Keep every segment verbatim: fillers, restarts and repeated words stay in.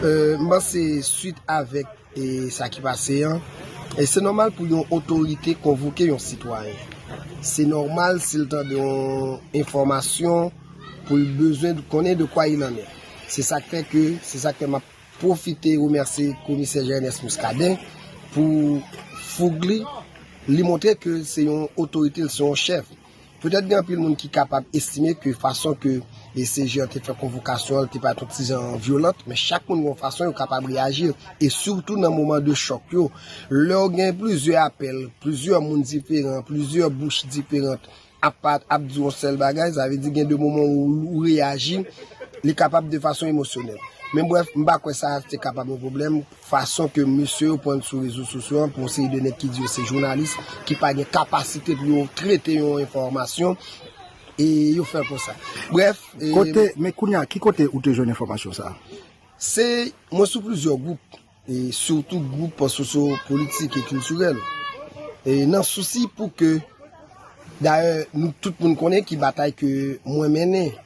Euh, m panse swit avèk e sa ki pase an, e se nòmal pou yon otorite konvoke yon sitwayen. Se nòmal si l tande yon enfòmasyon pou l bezwen konnen de quoi il en est. Se sa k fè ke, se sa k fè m ap pwofite remèsye komisè Jean Ernest Muscadin pou foug li, li montre ke se yon otorite, se yon chèf. Petèt gen anpil moun ki kapab estime ke fason ke e C G an te fè konvokasyon an, li te parèt yon ti jan vyolant, men chak moun gen yon fason yo kapab reyaji, e sitou nan moman de chòk yo. Lè w gen plizyè apèl, plizyè moun diferan, plizyè bouch diferan ap, pa, ap di yon sèl bagay, sa vle di gen de moman ou, ou reyaji, li kapab de fason emosyonèl. Men brèf, m pa kwè sa te kapab yon pwoblèm. Fason ke mesye yo pran sou rezo sosyo an pou yon seri de nèg ki di yo se jounalis, ki pa gen kapasite pou yo trete yon enfòmasyon, e yo fè l konsa. Brèf, e Kote, men kounye a, ki kote ou te jwenn enfòmasyon sa a? Se, mwen sou plizyè gwoup, e sitou gwoup sosyo-politik e kiltirèl. E nan sousi pou ke, dayè, nou tout moun konnen ki batay ke mwen mennen,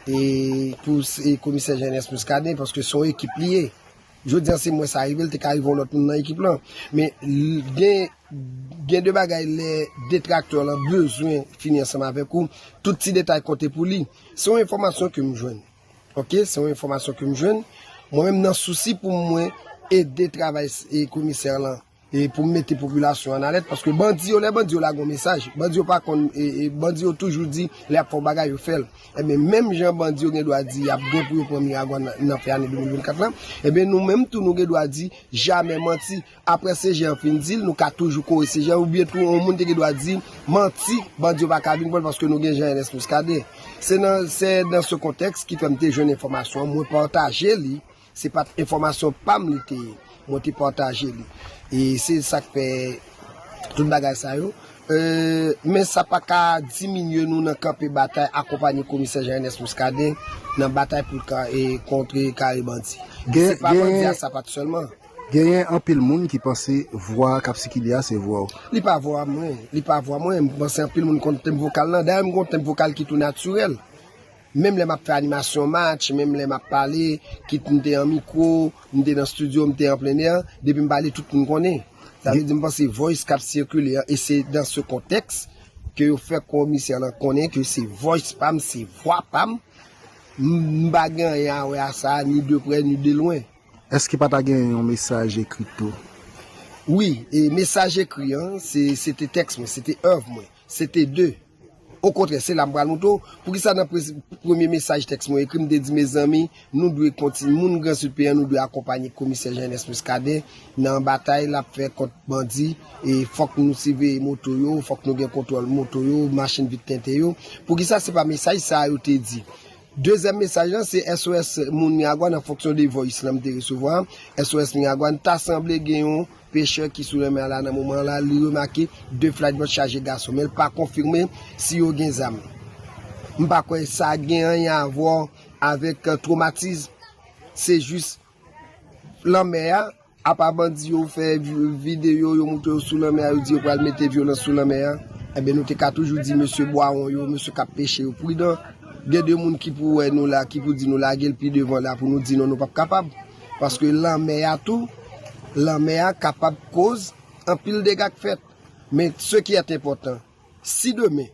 e pou s-, e komisè Jean Ernest Muscadin, paske se yon ekip li ye. Jodi a, se mwen sa rive, l te ka rive yon lòt moun nan ekip lan. Men, l-, gen, gen de bagay lè detraktè lan bezwen fini ansanm avèk ou, tout ti detay konte pou li. Se yon enfòmasyon ke m jwenn. Oke, se yon enfòmasyon ke m jwenn. Mwen menm nan sousi pou mwen ede travay s-, e komisè lan, e pou m mete popilasyon an alèt, paske bandi yo, lè bandi yo lage yon mesaj, bandi yo pa konn, e, e bandi yo toujou di, lè y ap fè yon bagay, yo fè l. Ebyen, menm jan bandi yo gen dwa di y ap gen pou yo pran Miragwàn nan, nan fen ane de mil vennkat lan, ebyen, nou menm tou, nou gen dwa di, jamè manti. Apre C G an fin di l, nou ka toujou kore C G an, oubyen tou, yon moun te gen dwa di, manti, bandi yo pa ka vin pran l paske nou gen Jean Ernest Muscadin. Se nan, se nan se kontèks ki fè m te jwenn enfòmasyon an, mwen pataje li, se pa t enfòmasyon pa m li te ye. Mwen te pataje li. E se sa k fè tout bagay sa yo. E, men sa pa ka diminye nou nan kanpe batay, akonpanye komisè Jean Ernest Muscadin nan batay pou l ka, e, kontre kare bandi. Gen, Se pa gen, bandi a sapat sèlman. Genyen anpil moun ki panse vwa k ap sikile a se vwa w. Li pa vwa mwen, li pa vwa mwen. M panse anpil moun konn tenb vokal lan. Dayè, m gon tenb vokal ki tou natirèl. Menm lè m ap fè animasyon match, menm lè m ap pale, kit m te an mikwo, m te nan estidyo, m te an plen è, depi m pale, tout moun konnen. Sa vle di, m panse voice k ap sikile an, e se dans ce contexte ke yo fè komisè lan konnen ke se voice pa m, se vwa pa m. M, m pa gen anyen a wè a sa, ni de prè, ni de lwen. Èske pa ta gen yon mesaj ekri tou? Wi, e mesaj ekri an, se, se te tèks mwen, se te èv mwen, se te de. Okontrè, se la m pral montre w. Poukisa nan pre-, premye mesaj tèks mwen ekri, m te di, mezanmi, nou dwe kontinye, moun Gran Sid peyi an, nou dwe akonpanye komisè Jean Ernest Muscadin nan batay l ap fè kont bandi, e fòk nou siveye moto yo, fòk nou gen kontwòl moto yo, machin vit tente yo. Poukisa se pa mesaj sa a yo te di? Dezyèm mesaj lan, se S O S moun Miragwàn an fonksyon de voice lan m te resevwa. S O S Miragwàn ta sanble gen yon pechè ki sou lanmè a la nan moman an la, li remake de flatboat chaje gason, men l pa konfime si yo gen zam. M pa kwè sa gen anyen a wè avèk, euh, twomatizm. Se jis lanmè a, apa bandi yo fè vi-, videyo, yo montre yo sou lanmè a, yo di yo pral mete vyolans sou lanmè a. Ebyen, nou te ka toujou di mesye bwawon yo, mesye k ap peche yo, pridan. Gen de moun ki pou wè nou la, ki pou di nou lage l pi devan la pou nou di non, nou p ap kapab. Paske lanmè a tou, lanmè a kapab koz anpil dega k fèt. Men ce qui est important, si demen,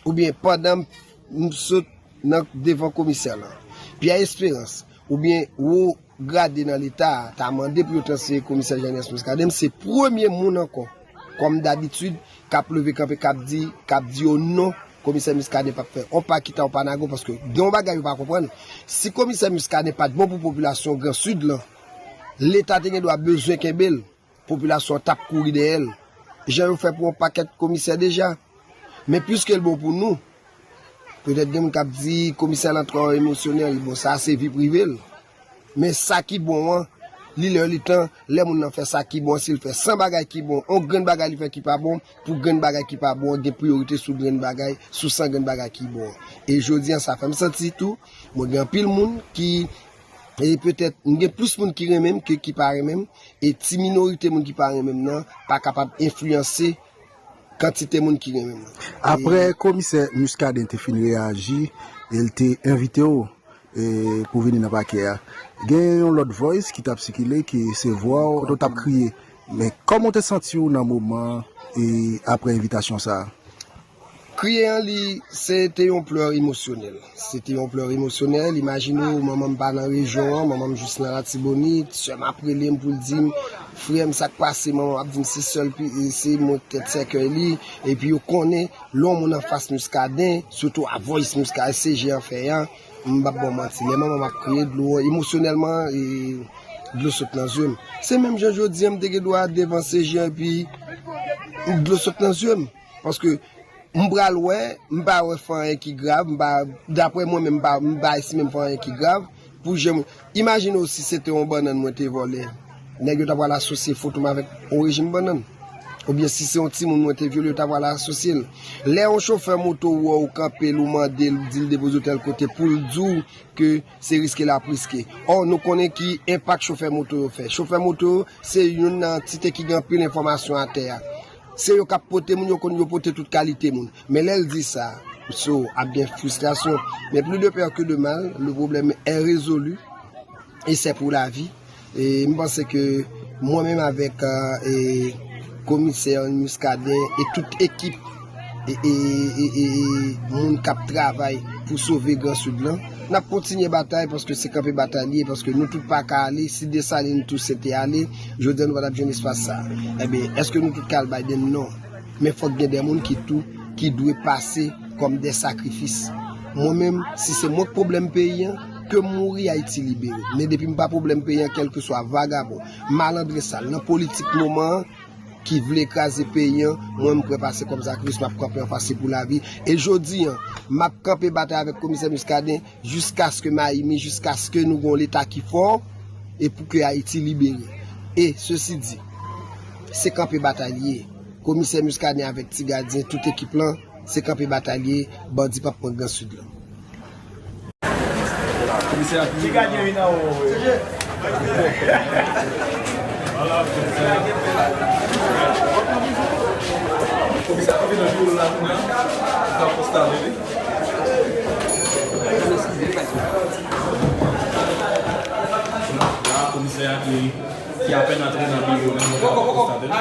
oubyen pandan m, m sot nan devan komisè lan, Pierre Espérance, oubyen wo grade nan Leta a ta mande pou yo transfere komisè Jean Ernest Muscadin, m se premye moun ankò, kòm dabitid, k ap leve kanpe, k ap di, k ap di yo non, komisè Muscadin p ap fè on pa kita, on pa nago, paske gen yon bagay yo pa konprann. Si komisè Muscadin pa t bon pou popilasyon Gran Sid lan, Leta te gen dwa bezwen kenbe l. Popilasyon an t ap kouri dèyè l, jan yo fè pou yon pakèt komisè deja. Men piske l bon pou nou, petèt gen moun k ap di komisè lan twò emosyonèl, bon, sa se vi prive l. Men sa ki bon an, li lè li tan, lè moun nan fè sa ki bon an, si l fè san bagay ki bon, yon grenn bagay li fè ki pa bon, pou grenn bagay ki pa bon an, gen priyorite sou grenn bagay, sou san grenn bagay ki bon an. E jodi an, sa fè m santi tou, mwen gen anpil moun ki, e petèt, m gen plis moun ki renmen m ke ki pa renmen m, e ti minorite moun ki pa renmen m nan pa kapab enfliyanse kantite moun ki renmen m nan. Apre komisè Muscadin te fin reyaji, e l te envite w e, pou vini nan pakè a. Gen yon lòt voice ki t ap sikile, ki se vwa w, kote w t ap kriye. Men kòman w te santi w nan moman e, apre envitasyon sa a? Kriye an li, se te yon plè emosyonèl. Se te yon plè emosyonèl. Imajine w, manman m pa nan rejyon an, manman m jis nan Latibonit, sè m ap rele m pou l di m, frè m, sa k pase, manman m ap di m se sèl pi, se mwen k tèt sèkèy li, epi yo konnen lè yon moun anfas Muscadin, sitou a voice Muscadin, C G an fè a, m p ap ba w manti. Lè manman m ap kriye, dlo emosyonèlman, e, dlo sot nan zye m. Se menm jan jodi an, m te gen dwa devan C G an, epi dlo sot nan zye m. Paske m pral wè, m pa wè fè anyen ki grav, m pa, daprè mwen menm, m pa, m pa estime m fè anyen ki grav. Pou jan m, imajine w si se te yon bannann mwen te vòlè, nèg yo ta pral asosye foto m avèk yon rejim bannann. Oubyen si se yon timoun mwen te vyole, yo ta pral asosye l. Lè yon chofè moto wè w kanpe l, ou mande l, ou di l depoze w tèl kote, pou l di w ke se riske l ap riske. Ò, nou konnen ki enpak chofè moto yo fè. Chofè moto yo, se youn nan antite ki gen anpil enfòmasyon atè a. Se yo k ap pote moun, yo konn yo pote tout kalite moun. Men lè l di sa, so, ap gen fristrasyon. Mais plus de peur que de mal, le problème est résolu et c'est pour la vie. E m panse ke mwen menm avèk, e, komisè Muscadin e tout ekip e, e, e, e, e moun k ap travay pou sove Gran Sid lan, n ap kontinye batay paske se kanpe batay li ye, paske nou tout pa ka ale. Si Desalin, Tousen te ale, jodi a nou pa t ap jwenn espas sa a. Ebyen, èske nou tout ka al Biden? Non. Men fòk gen de moun ki tou, ki dwe pase kòm de sakrifis. Mwen menm, si se mwen k pwoblèm peyi an, ke m mouri, Ayiti libere. Men depi m pa pwoblèm peyi an, kèlkeswa vagabon, malandren sal, nan politik moman an, ki vle kraze peyi an, mwen m prè pase kòm sakrifis, m ap kanpe anfas li pou lavi. E jodi an, m ap kanpe batay avèk komisè Muscadin jiskaske m a imi, jiskaske nou gen yon leta ki fò, e pou ke Ayiti libere. E, sesi di, se kanpe batay li ye. Komisè Muscadin avèk Ti Gadyen, tout ekip lan, se kanpe batay li ye, bandi p ap pran Gran Sid lan. Komisè a vini. Komisè a vini nan jou la kounye a. Sa konsta vini. La, komisè a ki, ki apèn antre nan biwo nan, sa konsta vini.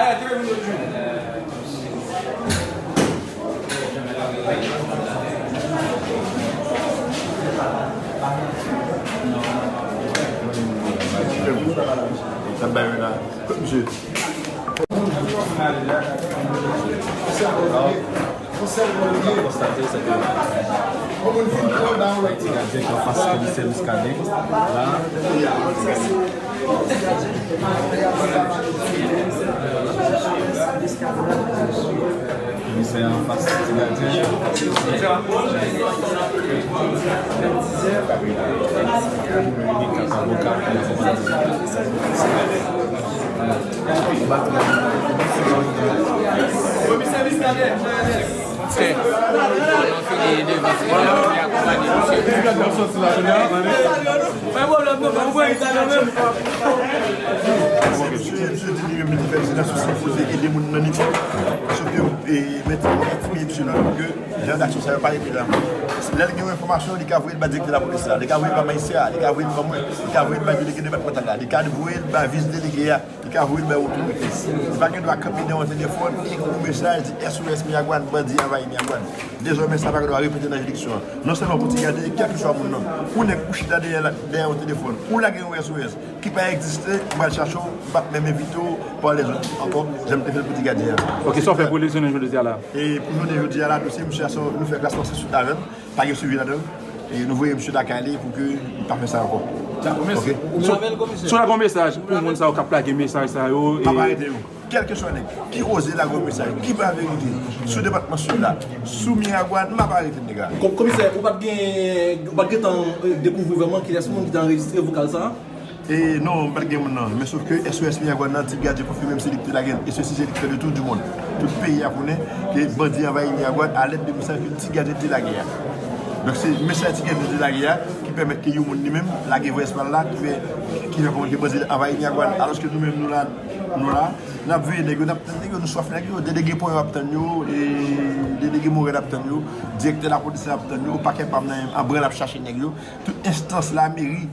N ap bay yo la. Kot misye? Konstate, se ke, e, Ti Gadyen ki anfas komisè Muscadin la. Komisè anfas Ti Gadyen. Komisè Muscadin. Chè, nou fini devan se li ki akonpanye misye. Misye, misye di li menm li te fè, se nan sou se poze ede moun nan ni. Sou ke, e, mèt, mèt, mèt, misye la, ke jan d'aksyon sa yo pa rete la. Lè l gen yon enfòmasyon, li ka voye l ba direktè lapolis la, li ka voye l ba majistra a, li ka voye l ba mwen, li ka voye l ba delege depatmantal la, li ka voye l ba vis delege a. Li ka voye l bay otorite. Li pa gen dwa kanpe dèyè yon telefòn, ekri yon mesaj, di S O S Miragwàn, bandi anvayi Miragwàn. Dezòmè, sa pa gen dwa repete nan jiridiksyon an. Non sèlman pou Ti Gadyen, kèlkeswa moun nan. Ou nèg ou chita dèyè la, dèyè yon telefòn, ou lage yon S O S ki pa egziste, m pral chache w, m p ap menm envite w pa lèzòt ankò, jan m te fè l pou Ti Gadyen an. Ok, sa w fè pou jounen jodi a la? E pou jounen jodi a la, dosye misye a, nou fè klasman san suit avè l. Pa gen swivi ladan l. E nou voye misye lakay li pou ke li pa fè sa ankò. Dakò, mèsi. Ok. Ou menm avè l, komisè? Si w ta gen yon mesaj pou moun sa yo k ap lage mesaj sa yo, m ap arete yo. Kèlkeswa nèg ki oze lage yon mesaj ki pa verite sou depatman Sid la, sou Miragwàn, m ap arete nèg la. Ko-, komisè, ou pa t gen, ou pa t gentan, e, dekouvri vrèman kilès moun ki te anrejistre vokal sa a? E non, m pa t gen moun nan. Men sof ke S O S Miragwàn nan, Ti Gadyen konfime m se li ki te lage l. E sesi se li ki fè le tour du monde. Tout peyi a konnen ke bandi anvayi Miragwàn a lèd de mesaj ke Ti Gadyen te lage a. Donk se mesaj Ti Gadyen te lage a ki pèmèt ke yon moun li menm lage voice pa l la ki fè, ki fè konprann ke bandi anvayi Miragwàn. Alòske nou menm nou la, Nou la, n ap veye nèg yo, n ap tann nèg yo, nou swaf nèg yo. Delege Pòyè ap tann yo, e delege Morèl ap tann yo, direktè lapolis la ap tann yo, pakè pa m nan an branl ap chache nèg yo. Tout enstans la, meri,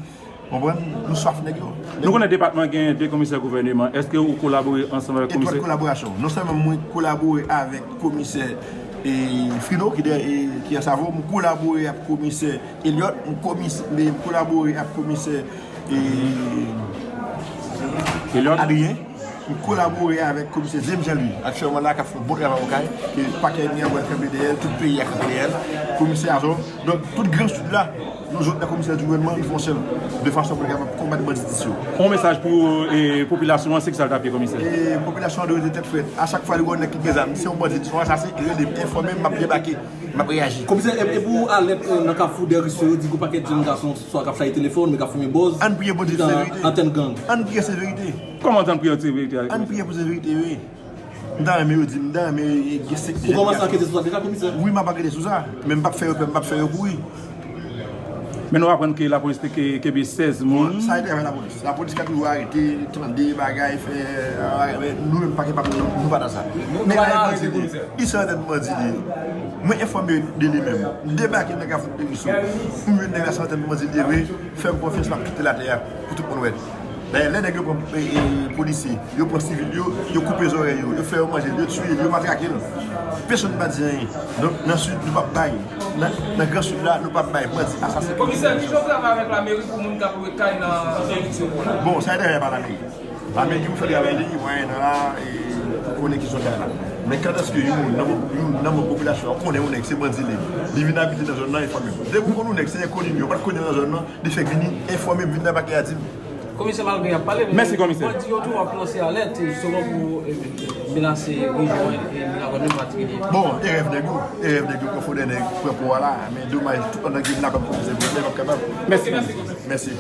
konprann, nou swaf nèg yo. Nou konnen depatman gen de komisè gouvèneman. Èske ou kolabore ansanm avèk komisè? Etwat kolaborasyon. Non sèlman mwen kolabore avèk komisè e Frino ki, dè- e, ki an Savo, m kolabore ak komisè Eliot, m komis- m kolabore ak komisè e, Eliot. Adrien. M kolabore avèk komisè James Jean-Louis. Aktyèlman la, k ap fè yon bon travay okay. E pakè Miramar kanpe dèyè l, tout peyi a kanpe dèyè l. Komisè Azò. Donk, tout Gran Sid la, nou jwenn nan komisè di gouvènman, nou fè yon sèl, de fason pou n kapab konbat banditis yo. Yon mesaj pou e, popilasyon an, se ki sa l t ap ye, komisè? E popilasyon an dwe rete tèt frèt. A chak fwa li wè yon nèg ki gen zam, se yon bandi, se yon asasen, rele m, enfòme m, m ap debake, m ap reyaji. Komisè, e, e pou alèt e, nan Kafou dè Riso, yo di gon pakèt jèn gason swa k ap chaje telefòn, men k ap fimen bòz, Ann priye Bondye di se verite. Antèn gang. Ann priye se verite. Kòman ann priye se verite? Ann priye pou se verite, wi. M ta renmen yo di m, m ta renmen gen sektè. Ou kòmanse ankete sou sa deja, komisè? Wi, m ap ankete sou sa. Men m p ap fè yo pè, m p ap fè yo kouri. Men nou aprann ke lapolis te ke- kenbe sèz moun. Bon, sa e travay lapolis. Lapolis ka toujou arete, tande bagay, fè, euh, men nou menm pa kapab, nou, nou pa nan sa. Nèg la e bandi li ye. Li se antèn bandi li ye. Mwen enfòme de li menm. M debake nan Kafou dè Riso. M jwenn nèg la se antèn bandi li ye vre. Fè m konfyans, m ap kite l atè a pou tout moun wè. Dayè, lè nèg yo pran e, e, polisye, yo pran sivil yo, yo koupe zòrèy yo, yo fè yo manje l, yo tiye l, yo matrake l. Pèsonn pa di anyen. Donk, nan Sid, nou p ap bay. Nan, nan Gran Sid la, nou p ap bay bandi, asasen. Komisè, kijan w travay avèk lameri pou moun k ap lwe kay nan eviksyon pou la? Bon, sa e travay pa lameri. Lameri ki pou fè travay li, mwen nan la, e, pou konnen ki zòn la. Men kantèske yon moun, nan, yon, nan yon popilasyon an, konnen yon nèg se bandi li, li vin abite nan zòn nan, enfòme m. Depi w konn yon nèg se enkoni li, ou pa t konnen nan zòn nan, li fèk vini, enfòme m, vin nan pakè a di m. Komisè, malgre y ap pale, men bandi yo tou ap lanse alèt, jisteman pou e, menase rejyon e Miramar menm patikilye. Bon, erè nèg yo, erè nèg yo, pran fò de nèg, pran pou la, men domaj, tout pandan ke Miramar komisè gouvènè p ap kapab. Mèsi, komisè. Mèsi.